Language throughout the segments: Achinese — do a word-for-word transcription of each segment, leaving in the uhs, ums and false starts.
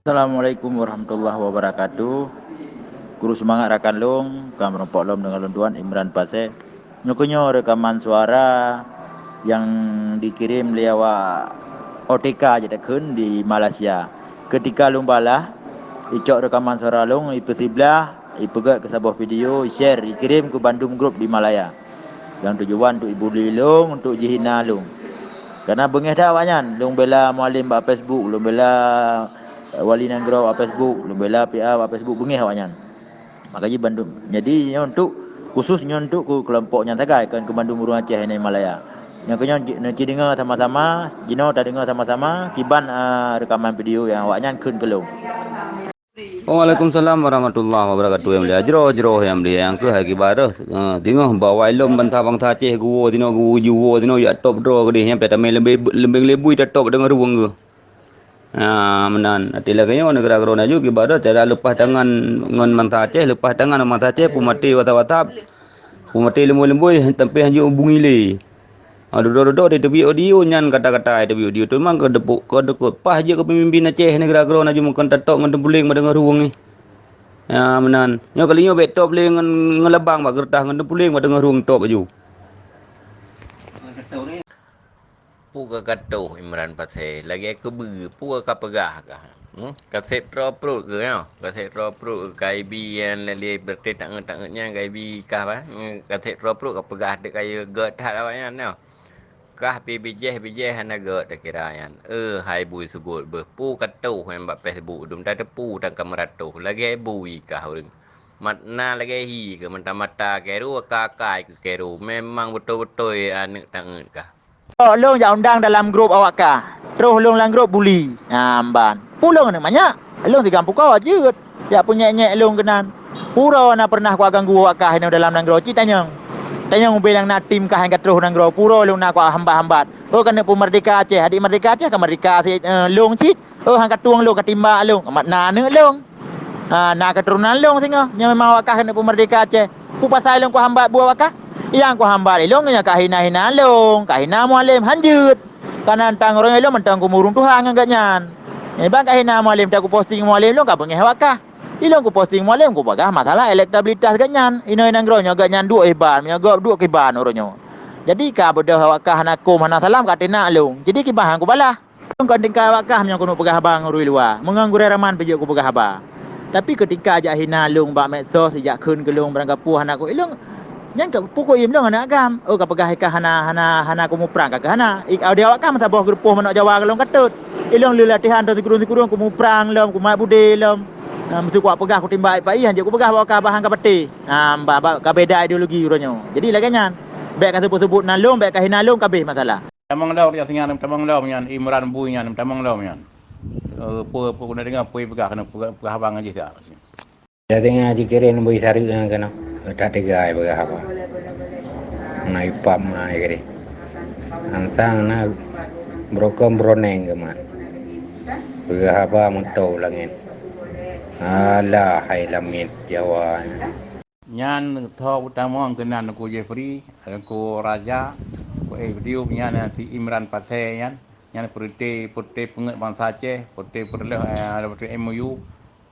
Assalamualaikum warahmatullahi wabarakatuh. Kuru seumangat rakan lôn, ka meurumpok lom deungon lôn tuan Imran Pasé. Nyoe keunyoe reukaman suara nyang dikirém lé awak O T K jeuet takheun di Malaysia. Keutika lôn balah, icok reukaman suara lôn, ipeusiblah, ipeugét keu saboh video, i-share, ikirém keu bandum grup di Malaya. Nyang tujuan untuk ibuli lôn, untuk jihina lôn. Karena beungéh that awaknyan, lôn bela mualém bak Facebook, lôn bela, eh, wali nanggroe bak Facebook, lôn bela P A bak Facebook, beungéh awaknyan. Maka jih bandum. Jadi nyoe untuk, khusus nyoe untuk keu kelompok nyan sagai, kon keu bandum ureuëng Aceh inong Malaya. Nyang keunyoe ji-, neuci deungoe sama-sama, jinoe tadeungoe sama-sama, kiban, ah, reukaman video nyang awaknyan kheun keu lôn. Waalaikumsalam warahmatullahi wabarakatuh, nyang mulia. Jroh-jroh nyang mulia, nyang keuh hai kiban reuh, eh, teungoh bak awai lom bansa-bansa Aceh geuwoe sinoe, geuwoe jiwoe sinoe, jak top droe keudeh, nyan pih tamé leumbeng, leumbeng lebui tatop deungon ruweueng geuh. Ha, meunan. Até lagée nyoe, neugara keudroe laju kiban reuh cara leupah tangan ngon bansa Aceh, leupah tangan ngon bansa Aceh, peumaté WhatsApp-WhatsApp, peumaté leumboi-leumboi, sampoe hanjeuet hubungi lé. Ha, dudoe-dudoe teubiet audio nyan kata-kata teubiet audio teuma keu deupok, keu deukot paih jeuet keu peumimpin Aceh neugara keudroe laju meukeun tatop ngon teupuléng bak deungon ruweueng nyoe. Ha, meunan. Nyoe kali nyoe bék top lé ngon, ngon labang bak keureutah ngon teupuléng bak deungon ruweueng top laju. Peue ka katoh Imran Pasé, lagée keubeue, peue ka peugah kah? Hmm? Kaseb troe pruet keuh nyoe, kaseb troe pruet kah ibi nyang lé berarti tangeut-tangeut nyan ka ibi kah bah. Hmm, kaseb troe pruet ka peugah dek kayée gét that awaknyan nyoe. Kah pih bijéh-bijéh hana gét takira nyan. Eh, hai bui seugot beuh, peue katoh nyang bak Facebook dum tateupeue tan ka meuratoh, lagée bui kah ureuëng. Mat na lagée hi keu mata-mata keru, ka akai keu keru, memang beutôi-beutôi aneuëk tangeut kah. Lôn jak undang dalam grup awak kah. Troh lôn lam grup buli. Nyan ban. Peue lôn aneuëk manyak? Lôn tigam pukoe jeuet. Jak peunyek-nyek lôn keunan. Pura na pernah kuat ganggu awak kah inoe dalam nanggroe cit tanyong. Tanyong ubé nyang na tim kah nyang ka troh nanggroe. Pura lôn na kuat hambat-hambat. Oh, keuneuk peumeurdeka Aceh. Adik meurdeka Aceh ka meurdeka si, eh, lôn cit. Oh, han ka tueng lôn, ka timbak lôn. Mat na aneuëk lôn. Ha, na keuturonan lôn singoh. Nyoe memang awak kah keuneuk peumeurdeka Aceh. Peue pasai lôn kuhambat buet awak kah? Nyang kuhambat ilôn nyoe ka hina-hina lôn, ka hina mualém, han jeuet. Ka nantang uroe nyoe ilôn mantong kumurung tuha ngon gobnyan. Nyoe ban ka hina mualém, ta kuposting mualém lôn ka beungéh awak kah. Ilôn kuposting mualém kupeugah masalah elektabilitas gobnyan. Inoe nanggroe nyoe gobnyan duek iban, meunyoe gob duek kiban uroe nyoe. Jadi ka beudôh awak kah hana kôm, hana salam ka teunak lôn. Jadi kiban han kubalah. Lôn kon tingkai awak kah meunyoe keuneuk peugah haba ngon ureuëng luwa. Meungon gurée raman pih jeuet kupeugah haba. Tapi keutika jak hina lôn bak medsos, jak kheun keu lôn barang gapeue hana ku ilôn, nyan ka pukuk iem lôn hana agam. Oh, ka peugah ikah hana, hana, hana kumuprang ka keuh hana. Ik, di awak kah meusaboh geurupoh manok Jawa keu lôn ka tot. Ilôn lé latihan teusikurong-sikurong kumuprang lom, kumat budé lom. Nah, meusu kuat peugah kutimbak ipa ih, hanjeuet kupeugah bahwa ka bahan ka patéh. Nah, ba, ba, ka beda ideologi uroe nyoe. Jadi lagée nyan, bék ka seubut-seubut nan lôn, bék ka hina lôn, ka abéh masalah. Tamong lom, ya singa, tamong lom nyan, Imran Bui nyan, tamong lom nyan. Eh, peue, peue guna deungoe, peue peugah, keuneuk peugah, peugah haba ngon jih dak. Ya singa jikirém bui sareuek nyan keunoe. Eh, that teuga ai peugah haba. Na ipam ai keudeh. Ansang na brokon broneng geumat. Peugah haba meuto langét. Alah, hai langét Jawa nyan. Nyan tho utama keunan Teungku Jeffrey, Teungku Raja, Teungku F D U, nyan si Imran Pasé nyan, nyan peureute, peureute peungeuet bansa Aceh, peureute peureuleh, eh, peureute M O U,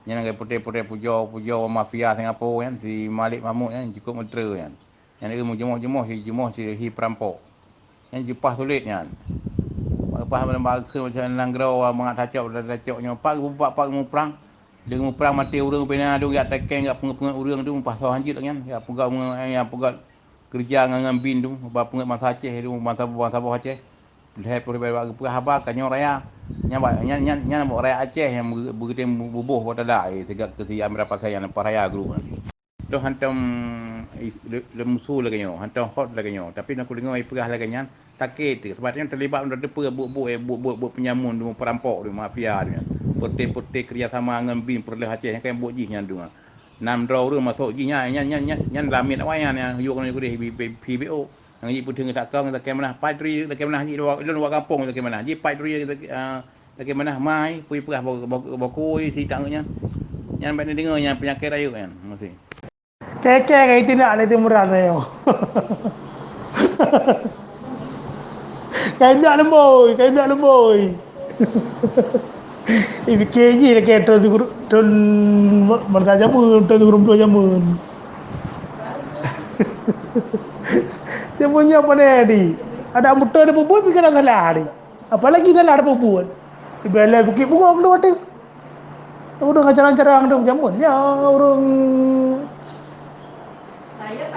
nyan lagée peureute-peureute pujoe, pujoe mafia Singapura nyan, si Malik Mahmud nyan, jikuk meuteura nyan. Nyan, eh, meujumoh-jumoh, si jumoh si hi peurampok. Nyan jipah sulet nyan. Pah lam bakeu macam nanggroe mangat tacok, tacok nyoe. Pak geupak, pak geumuprang. Lheueh muprang maté ureuëng pih na dong jak takeng, jak peungeuet-peungeuet ureuëng tu, mupah soe hanjeuet nyan. Jak peugah, jak peugah keureuja ngon, ngon bin tu, ba peungeuet bansa Aceh tu, bansa, bansa boh Aceh. Lhée ploh ribée bak geupeugah haba ka nyoe raya. Nyan bak, nyan, nyan, nyan bak rakyat Aceh nyang beu-, beugeutém buboh bak tada, eh, sigak keu si Amira Pasai nyang leupah raya grup nyan. Lôn hantom is-, lôn, lôn musu lagée nyoe, hantom hot lagée nyoe. Tapi na kudeungoe ipeugah lagée nyan, sakét teuh. Sabab nyan teulibat meudeh teupeue buet-buet, eh, buet-buet, buet peunyamun, dum peurampok, dum mafia, dum nyan. Pote-pote keureuja sama ngon bin peureuleh Aceh, nyang ka buet jih nyan dum. Nam droe ureuëng masôk jih nyan, nyan, nyan, nyan, nyan lamiet awai nyan, nyang yue keunoe keudeh bi-, bi-, P B O. Nyang jih peuteung takong, takée manah, paih turi, takée manah jih, lôn wak gampông, takée manah. Jih paih turi, takée, ah, Lagée manah mai, pui peugah bak-, bak-, bakui si tangeut nyan. Nyan bak neudeungoe nyan peunyakét rayeuk nyan. Meusi. Kèe-kèe ka iteunak lé Teungku Imran nyoe. Ka indak leumbôi, ka indak leumbôi. Ipike jih lagèe thôn sikureueng, thôn masa jameun, thôn sikureueng ploh jameun. Jameun nyoe pandai di. Adak moto dipeubuet pih kadang salah di. Apalagi salah dipeubuet. Ibèk lé bukit bungong tu watèe. Ureueng carang-carang tu jameun. Ya, ureueng,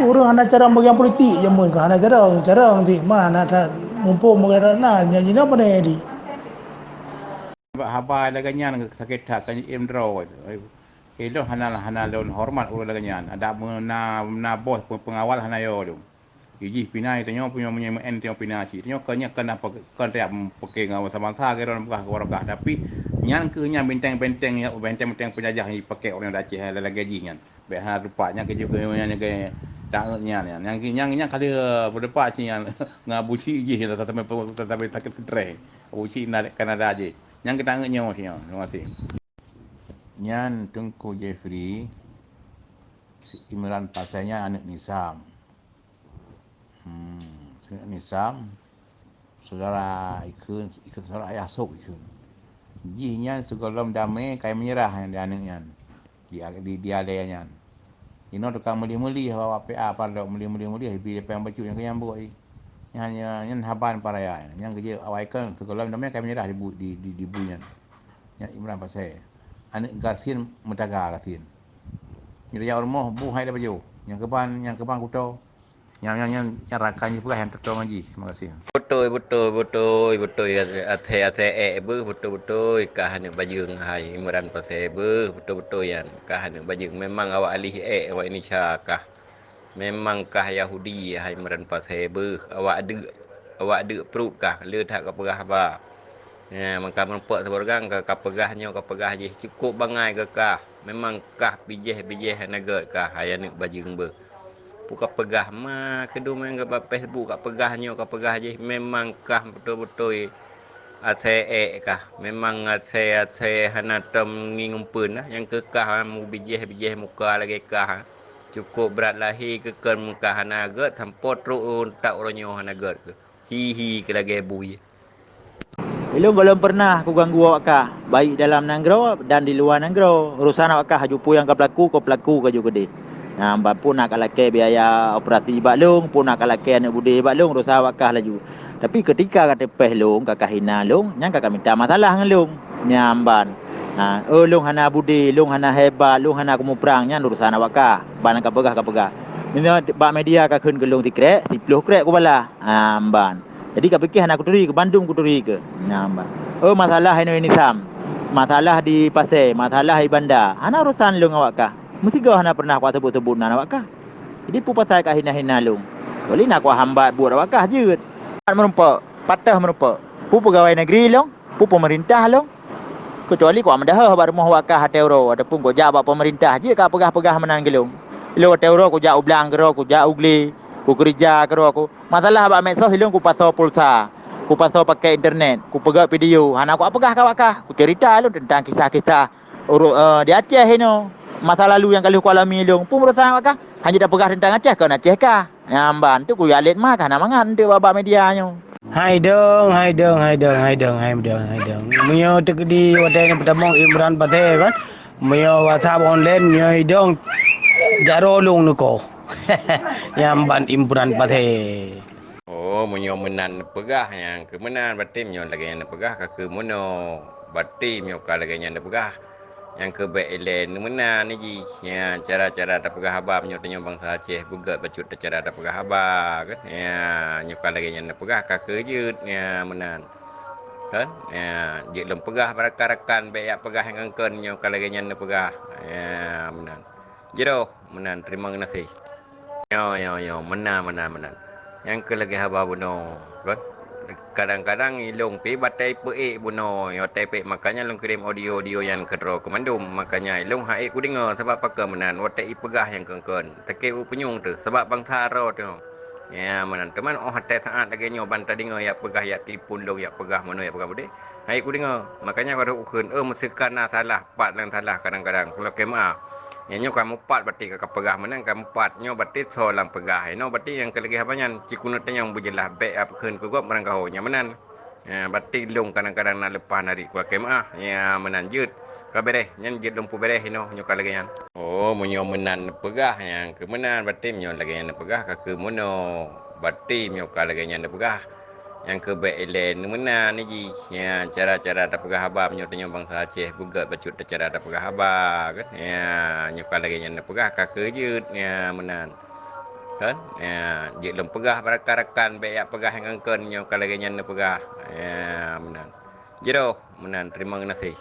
ureueng hana carang bagian politik jameun ka hana carang, carang cit. Mana that mumpung na, nyan jinoe pandai di. Bak haba lagèe nyan sakét that ka jiém droe. Eh, lôn hana, hana lôn horeumat ureueng lagèe nyan. Adak meuna, meuna boh pe-, peungawal hana yo lôn. Jih pina tanyoe, tanyoe meunyoe meu'en tanyoe pina cit. Tanyoe kon nyan kon, kon tajak pike ngon bansa-bansa keu droe peugah keu barokah. Tapi nyan keuh nyan benteng-benteng, benteng-benteng peunjajah nyang jipakè ureueng Aceh lagèe jih nyan. Bèk hana teupeu nyan keuh jih nyan keuh taeu nyan, nyan, nyan, nyan ka lheueh beudepak cit nyan ngon Abu Syik jih, tatapi, tatapi sakét stres. Abu Syik na Kanada jih. Nyan keuh taeu nyoe cit nyan. Terima kasih. Nyan Teungku Jeffrey, si Imran Pasè nyan aneuk Nisam. Hmm, aneuk Nisam, saudara ikheun, ikheun saudara ayah sôk ikheun. Jih nyan sigohlom damé ka meunyeurah nyan di aneuk nyan, di, di, di alèe nyan. Inoe tukang meulih-meulih, awak P A pardok meulih-meulih-meulih, ibi péng bacut nyang keu nyang buet i. Nyan, nyan, nyan haban paraya nyan. Nyan keujeuet awai kon sigohlom damé ka meunyeurah di bu-, di, di, di bu nyan. Nyan Imran Pasè. Aneuk gasien meutaga gasien. Nyoe tajak u rumoh, bu hai lé bajôh. Nyang keuban, nyang keuban kuto. Nyang, nyang, nyang, nyang rakan jipeugah nyang teutoe ngon jih. Terima kasih. Beutôi, beutôi, beutôi, beutôi. Asèe, asèe ék beuh, beutôi, beutôi. Kah aneuk bajeueng hai Imran Pasè beuh, beutôi, beutôi nyan. Kah aneuk bajeueng. Memang awak alih ék, awak Indonesia kah. Memang kah Yahudi hai Imran Pasè beuh, awak deuk, awak deuk pruet kah, le that kapeugah haba. Nyan, maka meurumpok sibagoe ureueng ka, kapeugah nyoe, kapeugah jih, cukôp bangai keu kah. Memang kah bijéh-bijéh hana gèt kah, hai aneuk bajeueng beuh. Peue kapeugah ma keudum nyang bak Facebook, kapeugah nyoe, kapeugah jih, memang kah beutôi-beutôi asèe ék kah. Memang asèe, asèe hana tom ngieng umpeuen lah, nyang keu kah mubijéh-bijéh muka lagèe kah. Cukôp brat lahé keu kon meukah hana gèt, sampoe trok u utak uroe nyoe hana gèt keuh. Hi-hi keu lagèe bui. Ilôn gohlom peureunah kuganggu awak kah, baik dalam nanggroe dan di luwa nanggroe. Urosan awak kah, aju peue nyang ka peulaku, ka peulaku ka ju keudeh. Nah, ban peue na ka lakèe biaya operasi bak lôn, peue na ka lakèe aneuk budé bak lôn, urosan awak kah laju. Tapi keutika ka teupèh lôn, ka kahina lôn, nyan ka kamita masalah ngon lôn. Nyan ban. Ha, oh, lôn hana budé, lôn hana hebat, lôn hana kumuprang, nyan urosan awak kah. Ban kapeugah, kapeugah. Meunyoe bak media kakheun keu lôn sikrek, siploh krek kubalah. Ha, ban. Jadi kapike hana kuturi keu, bandum kuturi keu. Nyan ban. Oh, masalah inoe Nisam. Masalah di Pasè, masalah di Banda. Hana urosan lôn awak kah. Meusigoe hana peureunah kuasebut-sebut nan awak kah. Jadi peue pasai kahina-hina lôn. Kecuali na kuhambat buet awak kah jeuet. Pat meurumpok, patéh meurumpok. Peue peugawai negeri lôn, peue peumeurintah lôn. Kecuali kumeudeuhôh bak rumoh awak kah watèe uroe, ataupun kujak bak peumeurintah jeuet kapeugah-peugah meunan keu lôn. Lôn watèe uroe kujak u blang keudroe, kujak u glé, kukeurija keudroe ku. Masalah bak medsos lôn kupasoe pulsa, kupasoe pakèk internet, kupeugèt video, hana kupeugah keu awak kah, kuceurita lôn teuntang kisah-kisah Uru-, eh, di Aceh inoe, masa lalu nyang ka lheueh kualami lôn, peue urosan awak kah? Hana tapeugah teuntang Aceh, kon Aceh kah? Nyan ban, tu kujak lét ma kah na mangat eunteuk bak-bak media nyoe. Hai dong, hai dong, hai dong, hai dong, hai dong, hai dong. Meunyoe teukeudi watèe nyoe peutamong Imran Pasè kan, meunyoe WhatsApp online, meunyoe idong jaroe lôn neukoh. Nyan ban Imran Pasè. Oh, meunyoe meunan neupeugah, nyang keu meunan, berarti meunyoe lagèe nyan neupeugah, ka keu meunoe. Berarti meunyoe ka lagèe nyan neupeugah, nyang keu bèk ilèe neumeunan jih. Nyan cara-cara tapeugah haba meunyoe tanyoe bansa Aceh beugèt bacut cara tapeugah haba, kan? Nyan, nyoe ka lagèe nyan neupeugah, ka keu jeuet, nyan meunan. Kan? Nyan, jeuet lôn peugah bak rakan-rakan, bèk jak peugah nyang kon-kon nyoe ka lagèe nyan neupeugah. Nyan meunan. Jroh meunan, teurimong geunaséh. Nyoe, nyoe, nyoe, meunan, meunan, meunan. Nyang keu lagèe haba bunoe, kan? Kadang-kadang ilôn pih batèe peuék bunoe, watèe peuék, makanya lôn kirém audio-audio nyan keudroe keu mandum. Makanya ilôn han ék kudeungö, sabab pakon meunan, watèe ipeugah nyang kon-kon. Sakét u punyueng teuh, sabab bansa droe teuh. Ya, meunan. Teuma óh watèe saát lagèe nyoe ban tadeungö jak peugah, jak tipu lôn, jak peugah meunoe, jak peugah beudé. Han ék kudeungö. Makanya baru kukheun, eh, meuseuka na salah, pat nyang salah kadang-kadang. Kulakèe meu'ah. Nyang nyoe ka mupat berarti ka, ka peugah meunan ka mupat. Nyoe berarti soe lam peugah. Inoe berarti nyang keu lagèe haba nyan, ci keuneuk tanyong beujeulaih bèk ap kheun keu gob meurangkaho nyang meunan. Ya, batin lôn kadang-kadang na leupah narit kulakée meuáh. Ya, meunan jeuet. Ka beureh, nyan jeuet lôn peubeuréh inoe, nyoe ka lagée nyan. Oh, meunyoe meunan neupeugah, nyang keu meunan, batin meunyoe lagée nyan neupeugah, ka keu meunoe. Batin meunyoe ka lagée nyan neupeugah, nyang keu bék ilée neumeunan jih. Ya, cara-cara tapeugah haba meunyoe tanyoe bansa Aceh beugét bacut cara tapeugah haba, kan? Ya, nyoe ka lagée nyan neupeugah, ka keu jeuet, ya, meunan. Kan? Ya, jeuet lôn peugah bak rakan-rakan, bék jak peugah nyang kon nyoe ka lagée nyan neupeugah. Ya, meunan. Jroh, meunan, teurimong geunaséh.